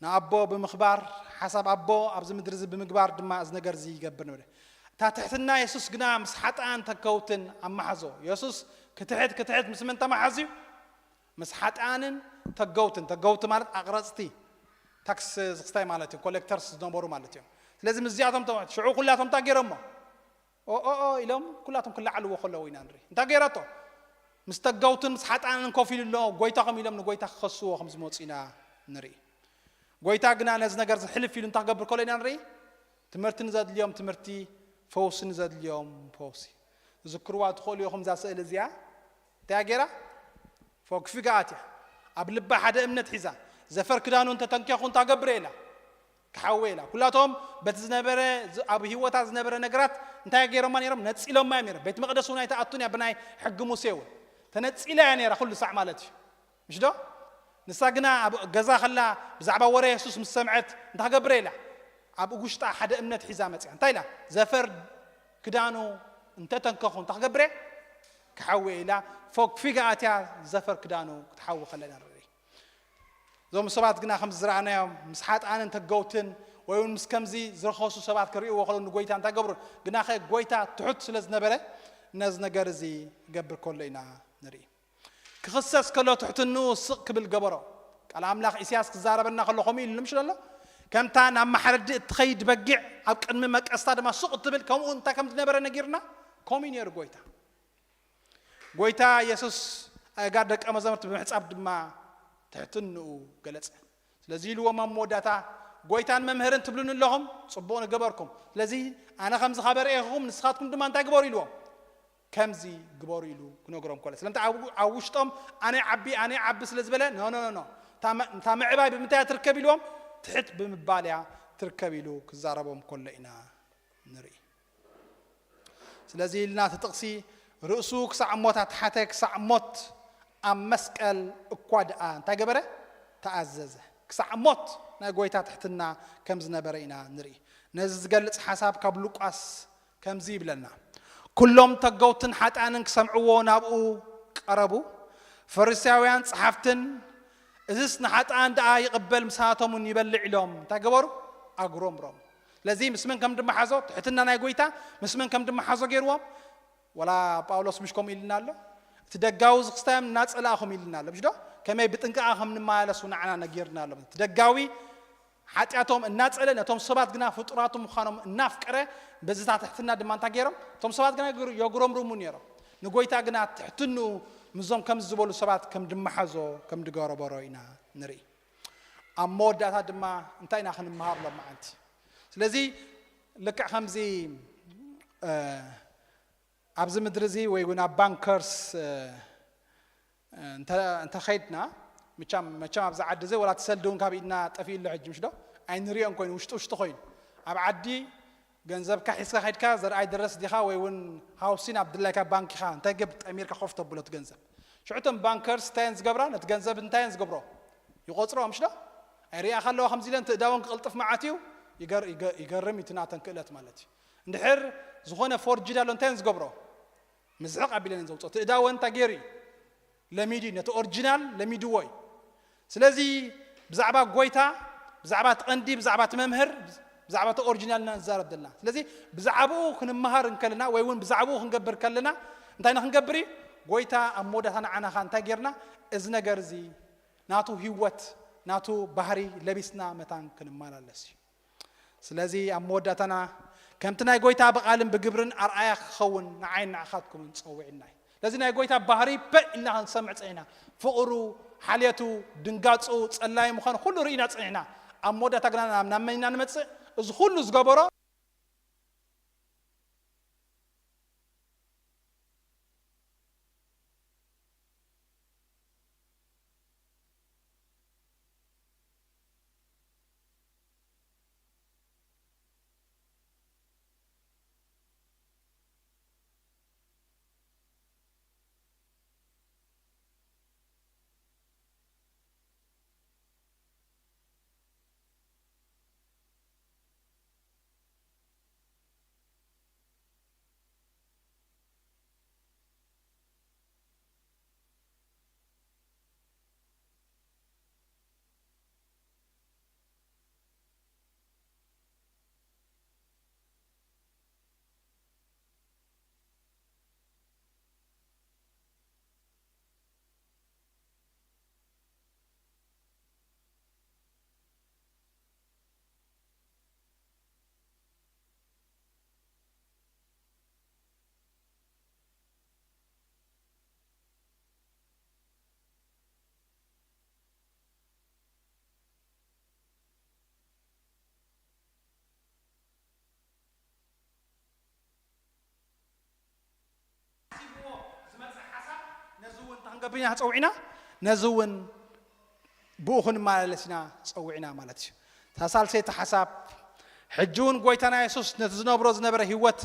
ንኣቦ ብምኽባር ሓሳብ ኣቦ ኣብዚ ምድሪ እዚ ብምግባር ድማ እዚ ነገር እዚ ይገብር ንብል እታ ትሕትና የሱስ ግና ምስ ሓጣን ተከውትን ኣመሓዞ የሱስ ክትሕት ክትሕት ምስ መን ተመሓዝ እዩ ምስ ሓጣንን ተገውትን ተገውቲ ማለት ኣቕረፅቲ ታክስ ዝክስታይ ማለት እዩ ኮሌክተርስ ዝነበሩ ማለት እዮም ስለዚ ምስዚኣቶም ሽዑ ኩላቶም እንታይ ገይሮሞ ኦኦኦ ኢሎም ኩላቶም ክለዓልዎ ከለዉ ኢና ንርኢ እንታይ ገይረቶ ምስ ተጋውትን ምስ ሓጣንን ኮፍ ኢሉ ኣሎ ጎይታ ከም ኢሎም ንጎይታ ክኸስዎ ከም ዝመፁ ኢና ንርኢ ጎይታ ግና ነዚ ነገር ዝሕልፍ ኢሉ እንታይ ክገብር ከሎ ኢና ንርኢ ትምህርቲ ንዘድልዮም ትምህርቲ ፈውሲ ንዘድልዮም ፈውሲ ዝክርዋ ትኽእሉ ኢኹም እዛ ስእሊ እዚኣ እንታይ ገይራ ፎክፊጋ ኣትያ ኣብ ልባ ሓደ እምነት ሒዛ ዘፈር ክዳኑ እንተተንኪኹ እንታይ ገብረ ኢላ ክሓወ ኢላ ኩላቶም በቲ ዝነበረ ኣብ ህይወታ ዝነበረ ነገራት እንታይ ገይሮማ ነይሮም ነፂሎማ እዮም ነይሮም ቤት መቅደስ እውን ኣይተኣቱን እያ ብናይ ሕጊ ሙሴ እውን ተነፂላ እያ ነይራ ኩሉ ሳዕ ማለት እዩ ምሽ ዶ ንሳ ግና ኣብ ገዛ ከላ ብዛዕባ ወረ የሱስ ምስ ሰምዐት እንታይ ክገብረ ኢላ ኣብ ውሽጣ ሓደ እምነት ሒዛ መፅያ እንታይ ኢላ ዘፈር ክዳኑ እንተተንከኹ እንታይ ክገብረ ክሓወ ኢላ ፎክፊጋ ኣትያ ዘፈር ክዳኑ ክትሓዊ ከለና ንርኢ እዞም ሰባት ግና ከም ዝረኣናዮም ምስ ሓጣንን ተገውትን ወይ እውን ምስ ከምዚ ዝረኸሱ ሰባት ክርእይዎ ከለዉ ንጎይታ እንታይ ገብሩ? ግናኸ ጎይታ ትሑት ስለ ዝነበረ ነዚ ነገር እዚ ክገብር ከሎ ኢና ንርኢ። ክኽሰስ ከሎ ትሕትንኡ ስቕ ክብል ገበሮ። ቃል ኣምላኽ ኢሳያስ ክዛረበና ከሎ ከምኡ ኢሉ ምሽ ኣሎ? "ከምታ ናብ ማሕረዲ እትኸይድ በጊዕ ኣብ ቅድሚ መቀስታ ድማ ስቕ እትብል ከምኡ እንታይ ከም ዝነበረ ነጊርና ከምኡ እዩ ነይሩ ጎይታ። ጎይታ የሱስ ኣእጋር ደቀ መዛሙርቲ ብምሕጻብ ድማ ትሕትንኡ ገለጸ። ስለዚ ኢልዎም ኣብ መወዳእታ ጎይታን መምህርን ትብሉኒ ኣለኹም፣ ጽቡቕ ንገበርኩም። ስለዚ ኣነ ከምዚ ካብ ኣርእየኹም ንስኻትኩም ድማ እንታይ ግበሩ ኢልዎም? ከምዚ ግበሩ ኢሉ ክነግሮም ከሎ ስለምንታይ ኣብ ውሽጦም ኣነ ዓቢ ኣነ ዓቢ ስለ ዝበለ ኖ ኖ ኖ እታ ምዕባይ ብምንታይ ትርከብ ኢልዎም ትሕት ብምባል እያ ትርከብ ኢሉ ክዛረቦም ከሎ ኢና ንርኢ። ስለዚ ኢልና እቲ ጥቕሲ ርእሱ ክሳዕ ሞት ኣትሓተ ክሳዕ ሞት ኣብ መስቀል እኳ ደኣ እንታይ ገበረ? ተኣዘዘ። ክሳዕ ሞት ናይ ጎይታ ትሕትና ከም ዝነበረ ኢና ንርኢ። ነዚ ዝገልጽ ሓሳብ ካብ ሉቃስ ከምዚ ይብለና። ኩሎም ተገውትን ሓጣንን ክሰምዕዎ ናብኡ ቀረቡ። ፈሪሳውያን ጸሓፍትን እዝስ ንሓጣን ደኣ ይቕበል ምሳቶም እውን ይበልዕ ኢሎም እንታይ ገበሩ? ኣጉረምሮም። ስለዚ ምስ መን ከም ድመሓዞ ትሕትና ናይ ጎይታ ምስ መን ከም ድመሓዞ ገይርዎም። ወላ ጳውሎስ ምሽ ከምኡ ኢልና ኣሎ? እቲ ደጋዊ ዝኽስታዮም እናጸላእኹም ኢልና ኣሎ ምሽ ዶ? ከመይ ብጥንቃቐ ከም ንመላለሱ ንዓና ነጊርና ኣሎ። እቲ ደጋዊ ሓጢኣቶም እናጸለ ነቶም ሰባት ግና ፍጡራቱ ምዃኖም እናፍቀረ በዝታ ትሕትና ድማ እንታይ ገይሮም? እቶም ሰባት ግና የጉረምርሙ ነይሮም። ንጎይታ ግና ትሕትንኡ ምዞም ከምዚ ዝበሉ ሰባት ከም ድመሓዞ ከም ድገረበሮ ኢና ንርኢ። ኣብ መወዳእታ ድማ እንታይ ኢና ክንመሃር ሎም መዓልቲ? ስለዚ ልክዕ ከምዚ ኣብዚ ምድሪ እዚ ወይ እውን ኣብ ባንከርስ እንተኸይድና መቸም ኣብዚ ዓዲ እዚ ወላ ትሰልዲ እውን ካብ ኢድና ጠፊኡ ኣሎ ሕጂ ምሽ ዶ? ኣይንሪኦን ኮይኑ ውሽጢ ውሽጢ ኮይኑ ኣብ ዓዲ ገንዘብካ ሒዝካ ከይድካ ዘርኣይ ደረስ ዲኻ ወይ እውን ሃውሲን ኣብ ድላይካ ባንኪኻ እንታይ ገብ ጠሚርካ ኮፍ ተብሎ እቲ ገንዘብ ሽዑቶም ባንከርስ እንታይ እየን ዝገብራ ነቲ ገንዘብ እንታይ እየን ዝገብሮ ይቆፅሮ ምሽ ዶ? ኣይሪኣ ከለዋ ከምዚ ኢለን ትእዳወን ክቕልጥፍ መዓት እዩ። ይገርም እዩ እቲ ናተን ክእለት ማለት እዩ። እንድሕር ዝኾነ ፎርጅድ ኣሎ እንታይ እየን ዝገብሮ? ምዝሕቕ ኣቢለን እየን ዘውፅኦ ትእዳወን እንታይ ገይሩ እዩ? ለሚዱ እዩ ነቲ ኦሪጂናል ለሚድዎ እዩ። ስለዚ ብዛዕባ ጎይታ ብዛዕባ እቲ ቀንዲ ብዛዕባ እቲ መምህር ብዛዕባ እቲ ኦሪጂናል ኢና ንዛረብ ዘለና። ስለዚ ብዛዕባኡ ክንመሃር እንከለና ወይ እውን ብዛዕባኡ ክንገብር ከለና እንታይ ንክንገብር እዩ? ጎይታ ኣብ መወዳእታ ንዓናኻ እንታይ ጌርና እዚ ነገር እዚ ናቱ ህይወት ናቱ ባህሪ ለቢስና መታን ክንመላለስ እዩ። ስለዚ ኣብ መወዳእታና ከምቲ ናይ ጎይታ ብቓልን ብግብርን ኣርኣያ ክኸውን ንዓይን ንዓኻትኩምን ጸዊዕና እዩ። ስለዚ ናይ ጎይታ ባህሪ ፐ ኢልና ክንሰምዕ ጸኒሕና ፍቕሩ ሓልየቱ ድንጋጹ ጸላይ ምዃኑ ኩሉ ርኢና ጸኒሕና ኣብ መወዳእታ ግና ናብ ናብ መን ኢና ንመጽእ? እዚ ኩሉ ዝገበሮ ሓሲብዎ ዝመፅእ ሓሳብ ነዚ እውን እንታይ ክንገብር ኢና ፀዊዕና? ነዚ እውን ብኡ ክንመላለስ ኢና ፀዊዕና ማለት እዩ። እታ ሳልሰይቲ ሓሳብ ሕጂ እውን ጎይታና የሱስ ነቲ ዝነብሮ ዝነበረ ህይወት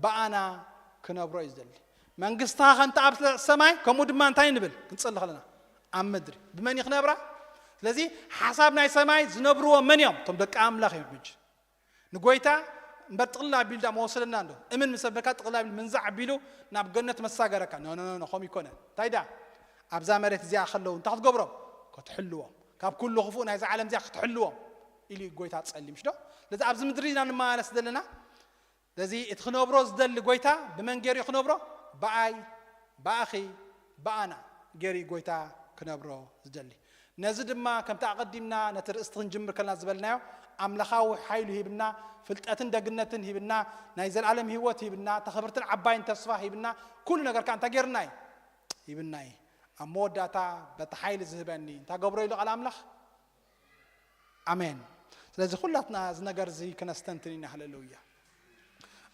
ብኣና ክነብሮ እዩ ዝደሊ። መንግስትኻ ከምቲ ኣብ ሰማይ ከምኡ ድማ እንታይ ንብል ክንፅሊ ከለና ኣብ ምድሪ ብመን እዩ ክነብራ? ስለዚ ሓሳብ ናይ ሰማይ ዝነብርዎ መን እዮም? እቶም ደቂ ኣምላኽ እዮም። ሕጂ ንጎይታ እምበር ጥቕልል ኣቢሉ ዳ መወሰደና እንዶ እምን ምስ ኣበልካ ጥቕልል ኣቢሉ ምንዛዕ ኣቢሉ ናብ ገነት መሳገረካ ኖ ኖ ኖ ኖ፣ ከምኡ ይኮነ። እንታይ ዳ ኣብዛ መሬት እዚኣ ከለዉ እንታይ ክትገብሮም? ክትሕልዎም፣ ካብ ኩሉ ክፉእ ናይዛ ዓለም እዚኣ ክትሕልዎም ኢሉ እዩ ጎይታ ጸሊ ምሽ ዶ? ስለዚ ኣብዚ ምድሪ ኢና ንመላለስ ዘለና። ስለዚ እቲ ክነብሮ ዝደሊ ጎይታ ብመን ገይሩ እዩ ክነብሮ? ብኣይ፣ ብኣኺ፣ ብኣና ገይሩ እዩ ጎይታ ክነብሮ ዝደሊ። ነዚ ድማ ከምቲ ኣቐዲምና ነቲ ርእስቲ ክንጅምር ከለና ዝበልናዮ፣ ኣምላኻዊ ሓይሉ ሂብና፣ ፍልጠትን ደግነትን ሂብና፣ ናይ ዘለኣለም ህይወት ሂብና፣ እታ ክብርትን ዓባይን ተስፋ ሂብና፣ ኩሉ ነገር ከኣ እንታይ ገይርና እዩ? ሂብና እዩ። ኣብ መወዳእታ በቲ ሓይሊ ዝህበኒ እንታይ ገብሮ ኢሉ ቃል ኣምላኽ? ኣሜን። ስለዚ ኩላትና እዚ ነገር እዚ ክነስተንትን ኢና። ሃሌሉያ።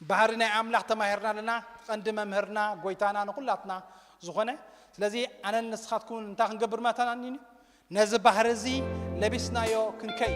ባህሪ ናይ ኣምላኽ ተማሂርና ኣለና። ቀንዲ መምህርና፣ ጎይታና፣ ንኹላትና ዝኾነ። ስለዚ ኣነን ንስኻትኩምን እንታይ ክንገብር መታን ኣኒኒ? ነዚ ባህሪ እዚ ለቢስናዮ ክንከይ።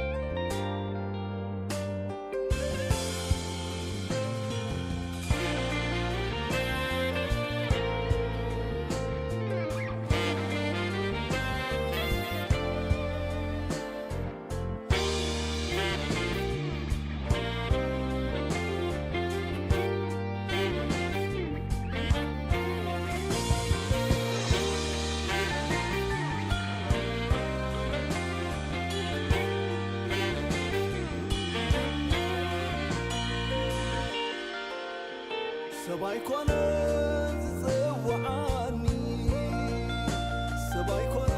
ሰብኣይ ኮነ ዝጽውዓኒ፣ ሰብኣይ ኮነ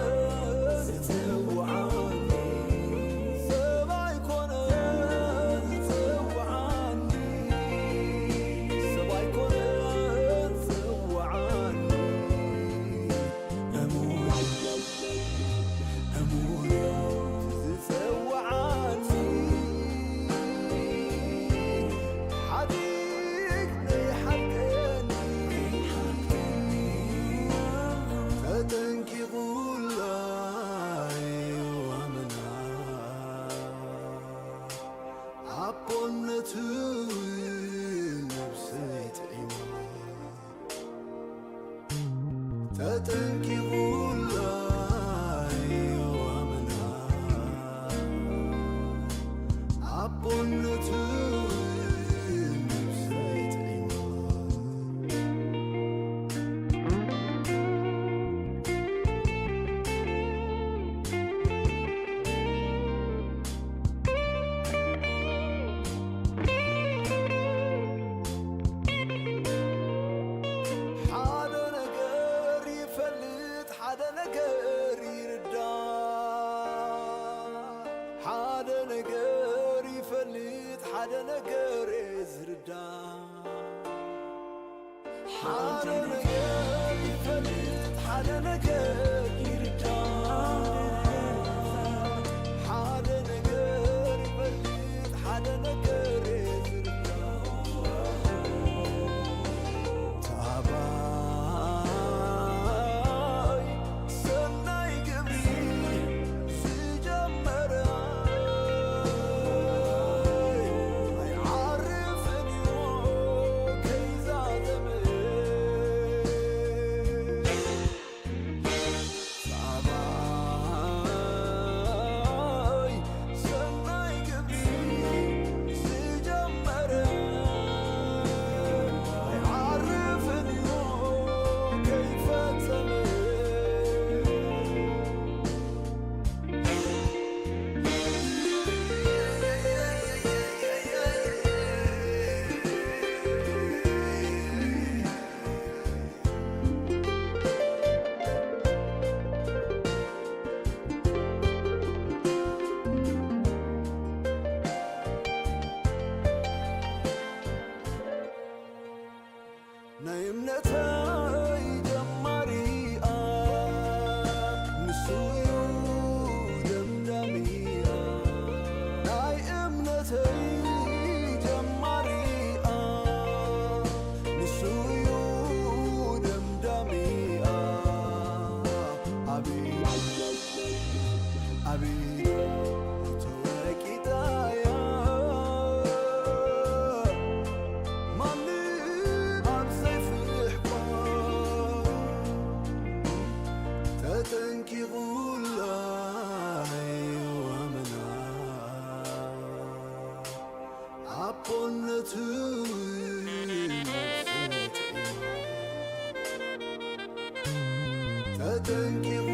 ዝጽውዓኒ፣ ሰብኣይ ኮነ ዝጽውዓኒ፣ ሰብኣይ ኮነ ዝጽውዓኒ፣ እሙን፣ እሙን ዝጽውዓኒ፣ ሓዲግ ዘይሓልቀኒ፣ ተጠንቂቑላዩ ኣምላኽ፣ ኣቦነቱ ነብሰይ ጥዒማ። ተጠንቂቑላዩ ኣምላኽ፣ ኣቦነቱ ነብሰይ ጥዒማ። ሓደ ነገር ይፈልጥ፣ ሓደ ነገር ይርዳእ። ሓደ ነገር ይፈልጥ፣ ሓደ ነገር ዝርዳእ። ሓደ ነገር ይፈልጥ፣ ሓደ ነገር ይርዳእ። ሓደ ነገር ይፈልጥ፣ ሓደ ነገር ይርዳእ። ታባይ ሰናይ ግብሪ ዝጀመረ ኣይዓርፍን እዩ ከይዛዘመ። ሰብኣይ ሰናይ ግብሪ ዝጀመረ ኣይዓርፍን እዩ ከይፈጸመ። ናይ እምነተይ ጀማሪኣ ንሱ እዩ ደምዳሚኣ። ናይ እምነተይ ጀማሪኣ ንሱ እዩ ደምዳሚኣ። ኣቤት ኣቤት ተወቂጣያ ማንም ኣብ ዘይፍሕኳ ተጠንቂቑላ እዩ ኣምላኽ ኣቦነቱ ተጠንቂቑ